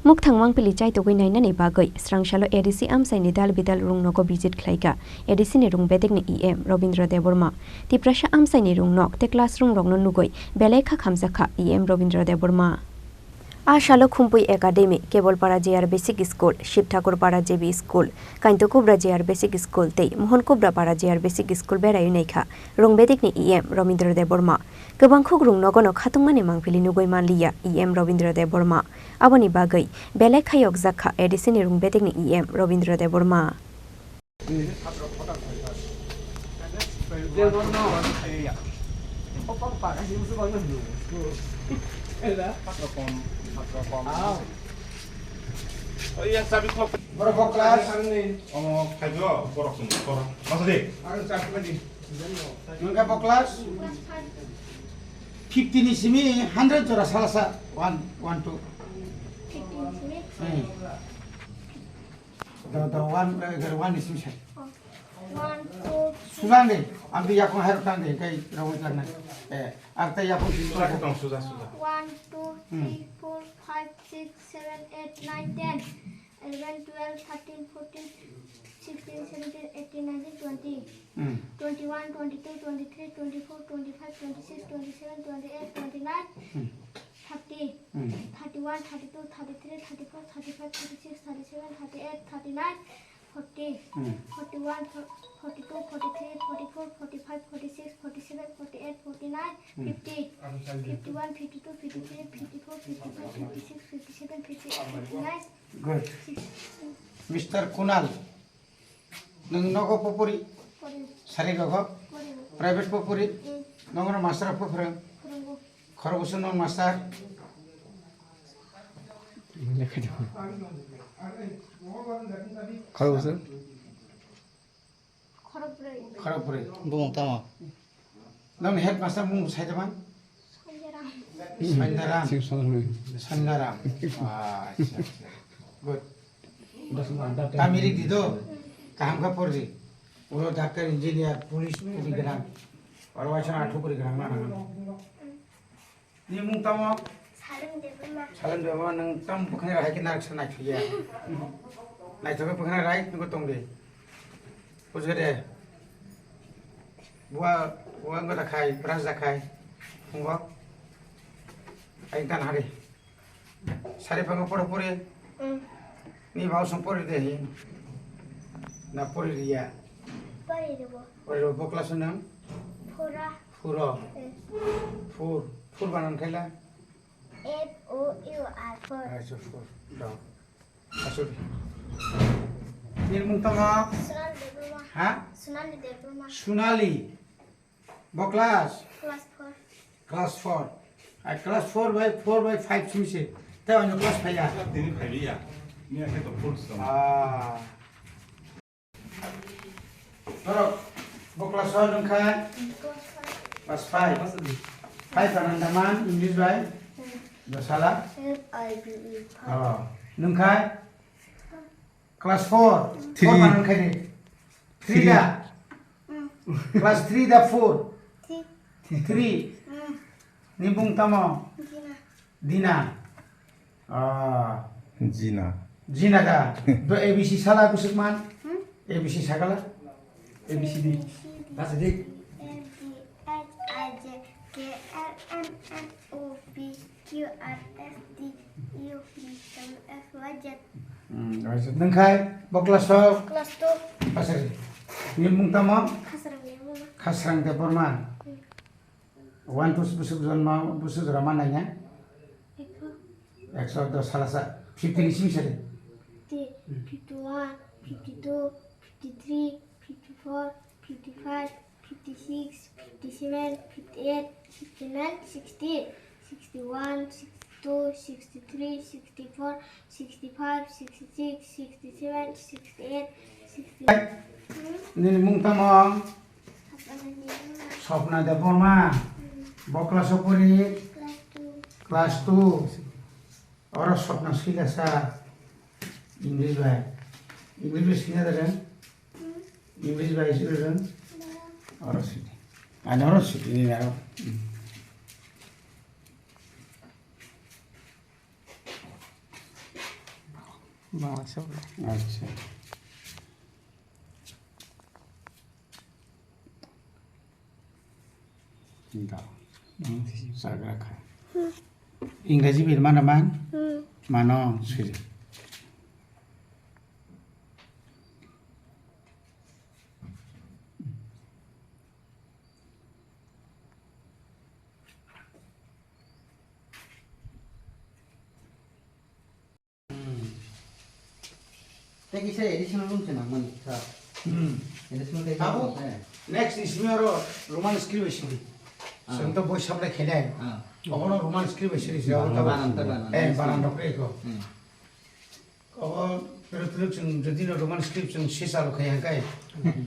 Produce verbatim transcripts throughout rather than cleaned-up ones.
Mukthang mangpili chaitugwi nainani bagwi srangsalo A D C amchaini dal bidal rungnogo visit khlaikha A D C ni rung bedekni E M Robindra Debbarma. Tiprasa amchaini rungnok tei classroom rokno nugwi belai kha khamjakha E M Robindra Debbarma. A salo Khumpui Academy, Kebolpara J R Basic School, Shiv Thakur Para J B School, Kainto Kubra J R Basic School tei Mohon Kubra Para J R Basic School beraiwi naikha rung bedekni E M Robindra Debbarma. Kwbangkhuk rungnogono khatungmani mangpili nugwi manliya E M Robindra Debbarma. Aboni bagwi belai khayokjak kha A D C ni rung bedekni E M Robindra Debbarma. Borok kok class. Omo khaijo, borok sung, borok. Masa di? Nungkha bo class fifty ni simi hundred jora salasa, one, one, two. Fifty ni simi? Hmm. Do, do, one, eh, one ni simi sai. Oh. One, two, three. Sujan de, ang di yakung hai rok tang de, kai rawai lang nai. Eh, ang tai yakung simi. Suja ke tong, suja, suja. One, two, Hmm. three, four, five, six, seven, eight, nine, ten. Eleven, twelve, thirteen, fourteen, sixteen, seventeen, eighteen, nineteen, twenty, Hmm. twenty-one, twenty-two, twenty-three, twenty-four, twenty-five, twenty-six, twenty-seven, twenty-eight, twenty-nine, Hmm. thirty, Hmm. thirty-one, thirty-two, thirty-three, thirty-four, thirty-five, thirty-six, thirty-seven, thirty-eight, thirty-nine, forty, Hmm. forty-one, forty-two, forty-three, forty-four, forty-five, forty-six, forty-seven, forty-eight, forty-nine, Hmm. fifty, fifty-one, fifty-two, fifty-three, fifty-four, fifty-five, fifty-six, fifty-seven, fifty-eight, fifty-nine, Good. Mister Kunal, nwng nogo po pori? Pori. Sari rogo? Pori. Private po pori? Mm. Nongno master po phrwng? Phrwngo. Khorokbwswk nwng master? Khorokbwswk? Khorokbrwi. Khorokbrwi. Bumung tamo? Nang headmaster mung sai tama? Sanjaram. Sanjaram. Sing Sanjaram. Sanjaram. Ah, acha, acha. Good. Tamiri di do. Kaham kha pordi. Oro doctor, engineer, police, puri gram. Oro waisa athu puri gram na nang. Ni mung tamo? Salem Debbarma. Salem Debbarma, nwng tam bwkhwnai rai khe narwksa naithokya. Naithokhe bwkhwnai rai, nukho tong di. Bujikha de? Bua, bua wngkha da khai, brush da khai. Phungo. Ai dan hari. Sari phango poro pore. Mm. Ni bau song pore de hi. Na pore riya. Pore de bo. Pore bo class nang? Phura. Phuro. Eh. Phur. Phur banan khaila? F O U R, four. Acha, four. Do. Asuk. Nini mung tamo? Sonali Debbarma. Ha? Sonali Debbarma. Sonali. Bo class? Class four. Class four. Ai class four by, four by five simi se. Tei ano class five ya? Tini five ya. Ni akhe to four song. Ah. Norok, bo class o nwng kha? Class five. Five ananda man, English bai? Dosala? F I V E. Oh, nwng kha? Class four. Three. Four anand khai di. Three. Three da? Mm. Class three da four? Three. Three. Mm. Ni bung tamo? Dina. Dina. Ah. Jina. Jina da. Do A B C sala kusuk man? Hmm? A B C sakala? A B C D. A B C D. That's it. F G H I J K L M N O P Q R S T U V W X Y Z. Hmm, right. Nwng khai bo class o? Class two. Pasari. Ni mung tamo? Khasrang ni mung. Khasrang Debbarma. Hmm. One to busuk jonma, busuk jora ma nai na? Ekso. Ekso dos salasa. Fifty ni simi sari? Fifty, fifty-one, fifty-two, fifty-three, fifty-four, fifty-five, fifty-six, fifty-seven, fifty-eight, fifty-nine, sixty, sixty-one, sixty-two, sixty-three, sixty-four, sixty-five, sixty-six, sixty-seven, sixty-eight, sixty. Nini mung tamo? Swapna Debbarma. Bo class o pori? Class two. Class two. Oro Swapna swilasa. English bai. English bai swina da reng? English bai swina reng? Oro swini. Ani oro swini aro. Mama sabla. Acha. Da. Sagra kha. Ingraji bil mana man? Mano siri. Tei kisa additional room se nangmani, sir. Hmm. Additional tei Abo room se. Next ni simi aro Roman script bai simi. Ah. Simi to boi sablai khainai. Ah. Obono Roman script bai siri se, abo Banan, tabo. Banan, banan. Eh, banan rok reko. Hmm. Obo pero pero chwng jodi no Roman script chwng sisa lo khai hangkai.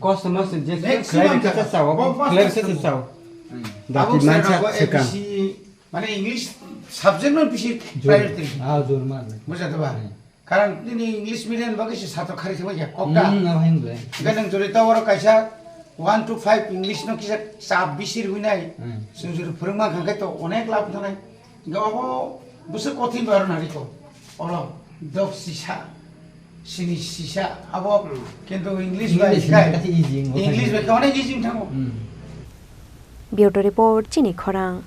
Customers je Maximum clarity ta. Sa sao, Bo first clarity time. Sa sao. Hmm. Dati Abo mancha sera ko sekang. A B C Mane English subject no bisi Jor. Priority. Ah, jor man. Bujha da ba? Hmm. Karon tini English medium bagwi se satro khari thangma ya kok da. Hmm, na hing ble. Ga nang jori ta oro kaisa one to five English no kisa chap bisi rwi nai. Hmm. Sung jori phwrwngma kha khe to onek lab thanai. Ga obo busu kothin bar na riko. Oro dok sisa, sini sisa, abo Hmm. kintu English bai English kai. Kati easy, English bai kai onek easy thango. Hmm. Bureau report, Chini Khorang.